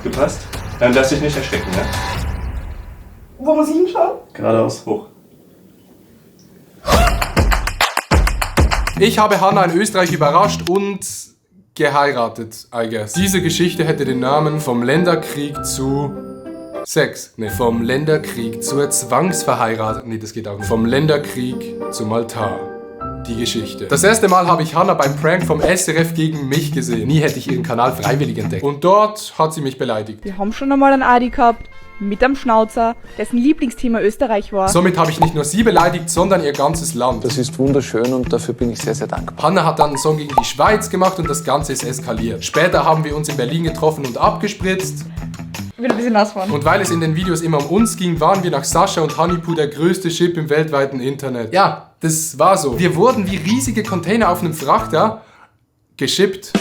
Gepasst? Dann lass dich nicht erschrecken, ja? Wo muss ich hinschauen? Geradeaus, hoch. Ich habe Hannah in Österreich überrascht und geheiratet, I guess. Diese Geschichte hätte den Namen vom Länderkrieg zu Sex. Ne, vom Länderkrieg zur Zwangsverheiratung. Ne, das geht auch nicht. Vom Länderkrieg zum Altar. Die Geschichte. Das erste Mal habe ich Hannah beim Prank vom SRF gegen mich gesehen. Nie hätte ich ihren Kanal freiwillig entdeckt. Und dort hat sie mich beleidigt. Wir haben schon einmal einen Adi gehabt, mit einem Schnauzer, dessen Lieblingsthema Österreich war. Somit habe ich nicht nur sie beleidigt, sondern ihr ganzes Land. Das ist wunderschön und dafür bin ich sehr, sehr dankbar. Hannah hat dann einen Song gegen die Schweiz gemacht und das Ganze ist eskaliert. Später haben wir uns in Berlin getroffen und abgespritzt. Ich bin ein bisschen nass geworden. Und weil es in den Videos immer um uns ging, waren wir nach Sascha und Honeypoo der größte Chip im weltweiten Internet. Ja, das war so. Wir wurden wie riesige Container auf einem Frachter geschippt.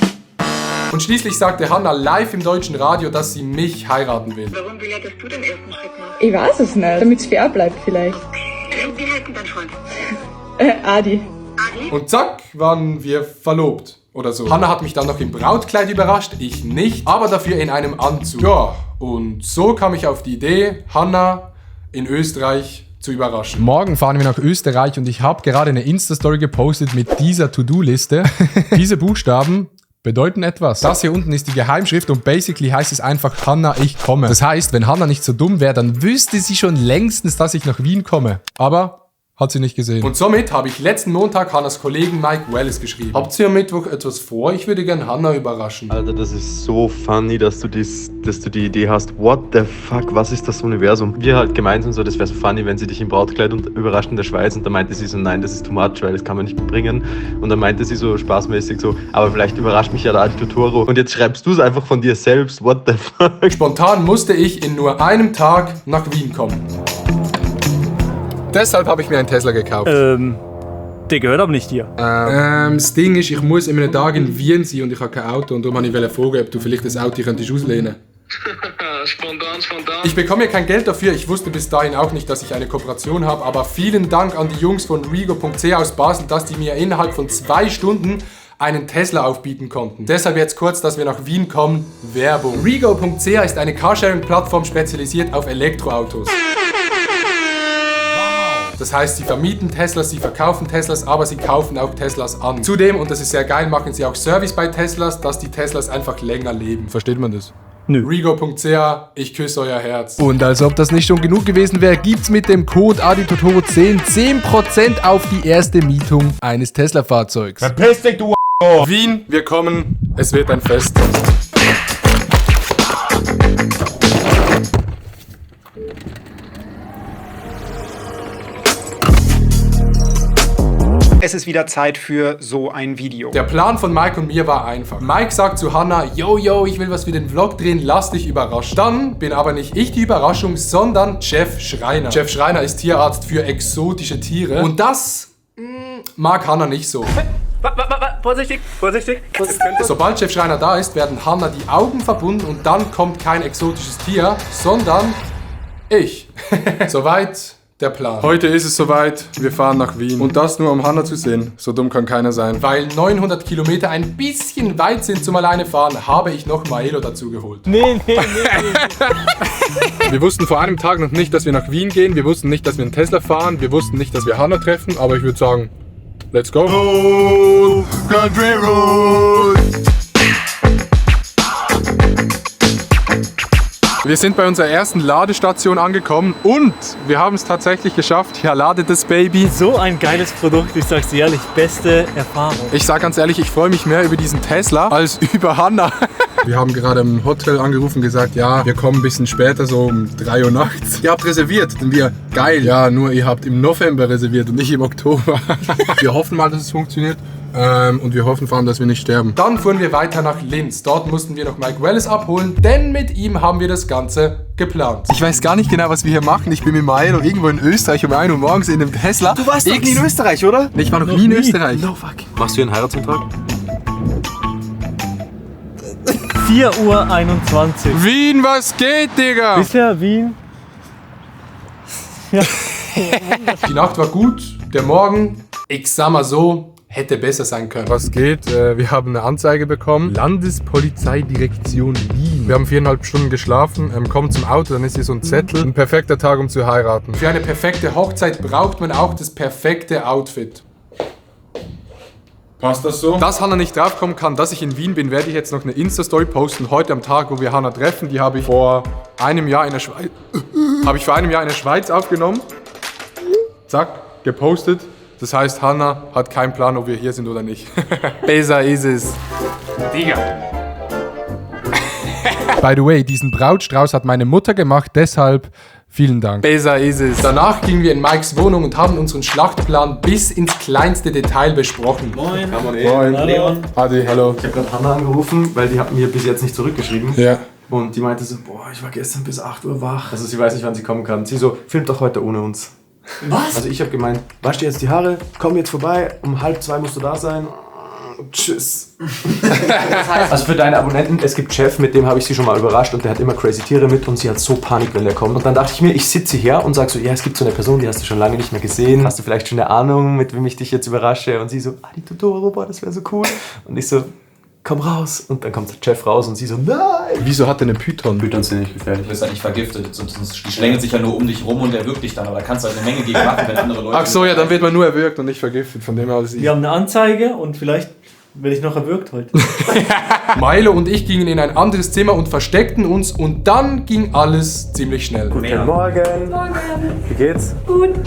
Und schließlich sagte Hannah live im deutschen Radio, dass sie mich heiraten will. Warum will er, dass du den ersten Schritt machst? Ich weiß es nicht, damit es fair bleibt vielleicht. Wie heißt denn dein Freund? Adi. Adi? Und zack, waren wir verlobt. Oder so. Hannah hat mich dann noch im Brautkleid überrascht, ich nicht, aber dafür in einem Anzug. Ja, und so kam ich auf die Idee, Hannah in Österreich zu überraschen. Morgen fahren wir nach Österreich und ich habe gerade eine Insta-Story gepostet mit dieser To-Do-Liste. Diese Buchstaben bedeuten etwas. Das hier unten ist die Geheimschrift und basically heißt es einfach Hannah, ich komme. Das heißt, wenn Hannah nicht so dumm wäre, dann wüsste sie schon längstens, dass ich nach Wien komme. Aber hat sie nicht gesehen. Und somit habe ich letzten Montag Hannahs Kollegen Mike Wallace geschrieben. Habt ihr am Mittwoch etwas vor? Ich würde gern Hannah überraschen. Alter, das ist so funny, dass du die Idee hast. What the fuck, was ist das Universum? Wir halt gemeinsam so, das wäre so funny, wenn sie dich im Brautkleid und überrascht in der Schweiz. Und dann meinte sie so, nein, das ist too much, weil das kann man nicht bringen. Und dann meinte sie so spaßmäßig so, aber vielleicht überrascht mich ja der Adi Totoro. Und jetzt schreibst du es einfach von dir selbst. What the fuck? Spontan musste ich in nur einem Tag nach Wien kommen. Deshalb habe ich mir einen Tesla gekauft. Der gehört aber nicht dir. Das Ding ist, ich muss in einem Tag in Wien sein und ich habe kein Auto. Und darum wollte ich fragen, ob du vielleicht das Auto könntest auslehnen. Spontan. Ich bekomme ja kein Geld dafür. Ich wusste bis dahin auch nicht, dass ich eine Kooperation habe. Aber vielen Dank an die Jungs von Rego.ch aus Basel, dass die mir innerhalb von 2 Stunden einen Tesla aufbieten konnten. Deshalb jetzt kurz, dass wir nach Wien kommen. Werbung. Rego.ch ist eine Carsharing-Plattform spezialisiert auf Elektroautos. Das heißt, sie vermieten Teslas, sie verkaufen Teslas, aber sie kaufen auch Teslas an. Zudem, und das ist sehr geil, machen sie auch Service bei Teslas, dass die Teslas einfach länger leben. Versteht man das? Nö. Rego.ch, ich küsse euer Herz. Und als ob das nicht schon genug gewesen wäre, gibt's mit dem Code ADITOTORO10 10% auf die erste Mietung eines Tesla-Fahrzeugs. Verpiss dich, du Wien, wir kommen, es wird ein Fest. Es ist wieder Zeit für so ein Video. Der Plan von Mike und mir war einfach. Mike sagt zu Hannah, yo, ich will was für den Vlog drehen, lass dich überraschen. Dann bin aber nicht ich die Überraschung, sondern Jeff Schreiner. Jeff Schreiner ist Tierarzt für exotische Tiere und das mag Hannah nicht so. Vorsichtig. Sobald Jeff Schreiner da ist, werden Hannah die Augen verbunden und dann kommt kein exotisches Tier, sondern ich. Soweit der Plan. Heute ist es soweit, wir fahren nach Wien. Und das nur, um Hannah zu sehen. So dumm kann keiner sein. Weil 900 Kilometer ein bisschen weit sind zum alleine fahren, habe ich noch Maelo dazu geholt. Nee. Wir wussten vor einem Tag noch nicht, dass wir nach Wien gehen. Wir wussten nicht, dass wir einen Tesla fahren. Wir wussten nicht, dass wir Hannah treffen. Aber ich würde sagen, let's go. Old Country Road. Wir sind bei unserer ersten Ladestation angekommen und wir haben es tatsächlich geschafft. Ja, ladet das Baby. So ein geiles Produkt, ich sag's dir ehrlich, beste Erfahrung. Ich sag ganz ehrlich, ich freue mich mehr über diesen Tesla als über Hannah. Wir haben gerade im Hotel angerufen und gesagt, ja, wir kommen ein bisschen später, so um 3 Uhr nachts. Ihr habt reserviert. Und wir, geil, ja, nur ihr habt im November reserviert und nicht im Oktober. Wir hoffen mal, dass es funktioniert. Und wir hoffen vor allem, dass wir nicht sterben. Dann fuhren wir weiter nach Linz. Dort mussten wir noch Mike Wallace abholen, denn mit ihm haben wir das Ganze geplant. Ich weiß gar nicht genau, was wir hier machen. Ich bin mit Maelo irgendwo in Österreich um 1 Uhr morgens in einem Tesla. Du warst doch nie in Österreich, oder? Ich war noch nie in Österreich. No fuck. Machst du einen Heiratsantrag? 4:21 Uhr. Wien, was geht, Digga? Bisher Wien. Ja. Die Nacht war gut, der Morgen, ich sag mal so, hätte besser sein können. Was geht? Wir haben eine Anzeige bekommen. Landespolizeidirektion Wien. Wir haben 4,5 Stunden geschlafen, kommen zum Auto, dann ist hier so ein Zettel. Ein perfekter Tag, um zu heiraten. Für eine perfekte Hochzeit braucht man auch das perfekte Outfit. Passt das so? Dass Hannah nicht draufkommen kann, dass ich in Wien bin, werde ich jetzt noch eine Insta-Story posten. Heute am Tag, wo wir Hannah treffen, die habe ich vor einem Jahr in der Schweiz aufgenommen. Zack, gepostet. Das heißt, Hannah hat keinen Plan, ob wir hier sind oder nicht. Besser ist es. Digga. By the way, diesen Brautstrauß hat meine Mutter gemacht, deshalb vielen Dank. Besser ist es. Danach gingen wir in Mikes Wohnung und haben unseren Schlachtplan bis ins kleinste Detail besprochen. Moin. Moin. Leon. Adi, hallo. Ich habe gerade Hannah angerufen, weil die hat mir bis jetzt nicht zurückgeschrieben. Ja. Und die meinte so, boah, ich war gestern bis 8 Uhr wach. Also sie weiß nicht, wann sie kommen kann. Sie so, filmt doch heute ohne uns. Was? Also ich habe gemeint, wasch dir jetzt die Haare, komm jetzt vorbei, um 1:30 musst du da sein. Tschüss. Also für deine Abonnenten, es gibt Chef, mit dem habe ich sie schon mal überrascht und der hat immer crazy Tiere mit und sie hat so Panik, wenn der kommt. Und dann dachte ich mir, ich sitze hier und sage so, ja, es gibt so eine Person, die hast du schon lange nicht mehr gesehen. Hast du vielleicht schon eine Ahnung, mit wem ich dich jetzt überrasche? Und sie so, die Totoro, boah, das wäre so cool. Und ich so, komm raus. Und dann kommt der Chef raus und sie so, nein. Wieso hat er einen Python? Pythons sind nicht gefährlich. Du bist halt nicht vergiftet. Die schlängeln sich ja nur um dich rum und erwürgt dich dann. Aber da kannst du halt eine Menge gegen machen, wenn andere Leute... Ach so, ja, dann wird man nur erwürgt und nicht vergiftet. Von dem her alles Wir haben eine Anzeige und vielleicht werde ich noch erwürgt heute. Milo und ich gingen in ein anderes Zimmer und versteckten uns und dann ging alles ziemlich schnell. Guten Morgen. Morgen. Wie geht's?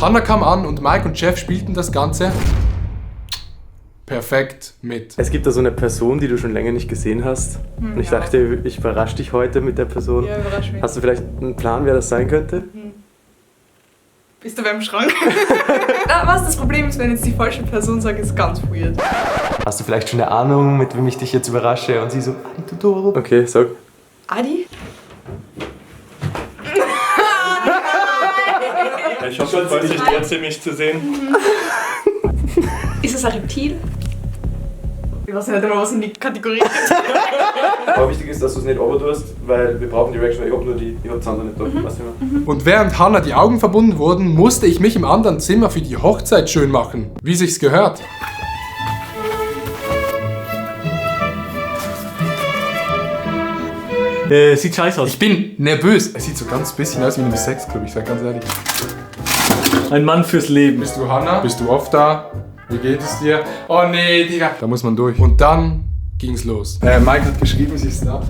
Hannah kam an und Mike und Jeff spielten das Ganze perfekt mit. Es gibt da so eine Person, die du schon länger nicht gesehen hast. Und ich dachte, ich überrasche dich heute mit der Person. Ja, überrasch mich. Hast du vielleicht einen Plan, wer das sein könnte? Bist du beim Schrank? Was das Problem ist, wenn jetzt die falsche Person sagt, ist ganz weird. Hast du vielleicht schon eine Ahnung, mit wem ich dich jetzt überrasche? Und sie so, Totoro. Okay, sag. Adi? Ich hoffe, es freut sich trotzdem, mich zu sehen. Ist es ein Reptil? Ich weiß nicht immer, was in die Kategorie gibt. Aber wichtig ist, dass du es nicht overtust, weil wir brauchen die Reaction, weil ich habe nur die Zander nicht da. Und während Hannah die Augen verbunden wurden, musste ich mich im anderen Zimmer für die Hochzeit schön machen. Wie sich's gehört. Sieht scheiße aus. Ich bin nervös. Es sieht so ganz bisschen aus wie in einem Sexclub, ich sag ganz ehrlich. Ein Mann fürs Leben. Bist du Hannah? Bist du oft da? Wie geht es dir? Oh nee, Digga. Da muss man durch. Und dann ging's los. Mike hat geschrieben, sie ist da.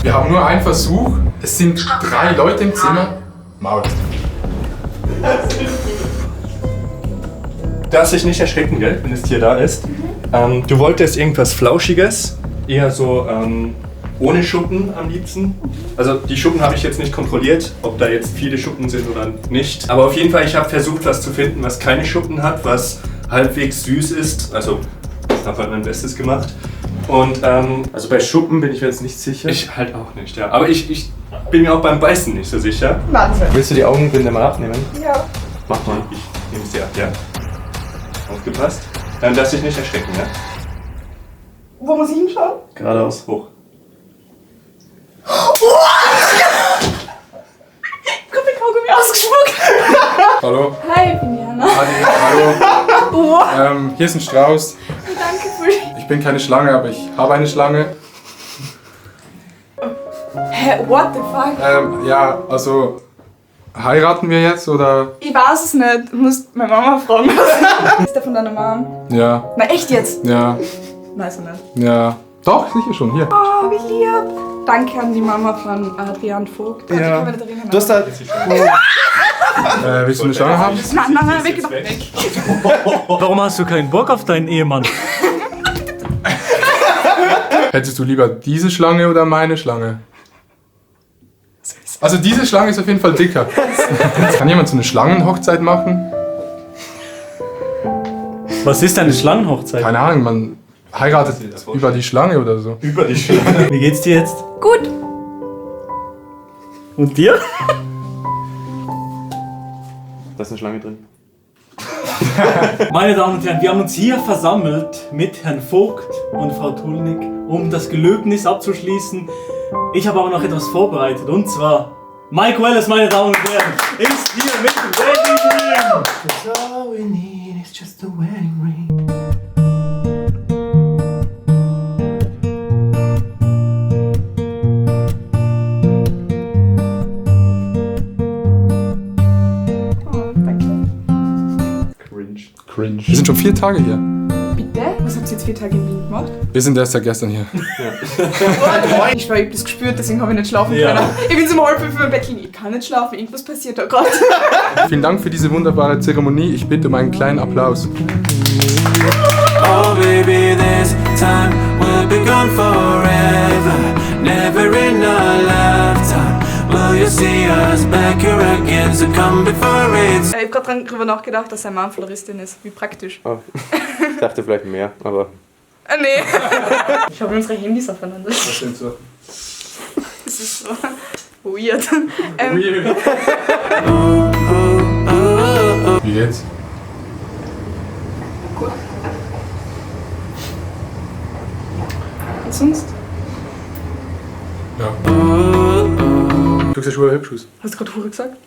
Wir haben nur einen Versuch. Es sind 3 Leute im Zimmer. Maul. Du darfst dich nicht erschrecken, gell, wenn das Tier da ist. Du wolltest irgendwas Flauschiges, eher so ohne Schuppen am liebsten. Also die Schuppen habe ich jetzt nicht kontrolliert, ob da jetzt viele Schuppen sind oder nicht. Aber auf jeden Fall, ich habe versucht, was zu finden, was keine Schuppen hat, was halbwegs süß ist. Also ich habe halt mein Bestes gemacht. Und Also bei Schuppen bin ich mir jetzt nicht sicher. ich halt auch nicht, ja. Aber ich bin mir auch beim Beißen nicht so sicher. Warte. Willst du die Augenbinde mal abnehmen? Ja. Mach mal. Ich nehme es dir ab, ja. Aufgepasst. Dann lass dich nicht erschrecken, ja. Wo muss ich hinschauen? Geradeaus. Hoch. Ich hab den Kaugummi ausgespuckt. Hallo? Hi, ich bin die Hannah. Adi, hallo. Hier ist ein Strauß. Danke für die... Ich bin keine Schlange, aber ich habe eine Schlange. Hä, what the fuck? Ja, also heiraten wir jetzt oder? Ich weiß es nicht. Du musst meine Mama fragen. Ist der von deiner Mom? Ja, Na echt jetzt? ja, Nein, ist er nicht. ja. Doch, sicher schon, hier. Oh, wie lieb. Danke an die Mama von Adrian Vogt. Also, ich kann mich nicht erinnern. Du hast da. Willst du eine Schlange haben? Nein, weg, weg. Warum hast du keinen Bock auf deinen Ehemann? Hättest du lieber diese Schlange oder meine Schlange? Also diese Schlange ist auf jeden Fall dicker. Kann jemand so eine Schlangenhochzeit machen? Was ist eine Schlangenhochzeit? Keine Ahnung, man heiratet über die Schlange oder so. Über die Schlange. Wie geht's dir jetzt? Gut. Und dir? Da ist eine Schlange drin. Meine Damen und Herren, wir haben uns hier versammelt mit Herrn Vogt und Frau Tulnik, um das Gelöbnis abzuschließen. Ich habe aber noch etwas vorbereitet und zwar Mike Wallace, meine Damen und Herren, ist hier mit dem Baby. All we need is just a wedding ring. Cringe. Wir sind schon 4 Tage hier. Bitte? Was habt ihr jetzt 4 Tage in Wien gemacht? Wir sind erst seit gestern hier. Ich habe das gespürt, deswegen habe ich nicht schlafen können. Ich bin so um 4:30 im Bett liegen. Ich kann nicht schlafen, irgendwas passiert da gerade. Vielen Dank für diese wunderbare Zeremonie. Ich bitte um einen kleinen Applaus. Oh baby, this time will be gone forever. Never in a lifetime will you see us back here again. So come before it's... Ich habe gerade darüber nachgedacht, dass sein Mann Floristin ist. Wie praktisch. Oh, ich dachte vielleicht mehr, aber... Nee. Ich habe unsere Handys aufeinander. Was denn so? Das ist so weird. Wie geht's? Gut. Und sonst? Ja. Du siehst schon hübsch aus. Hast du gerade Hure gesagt?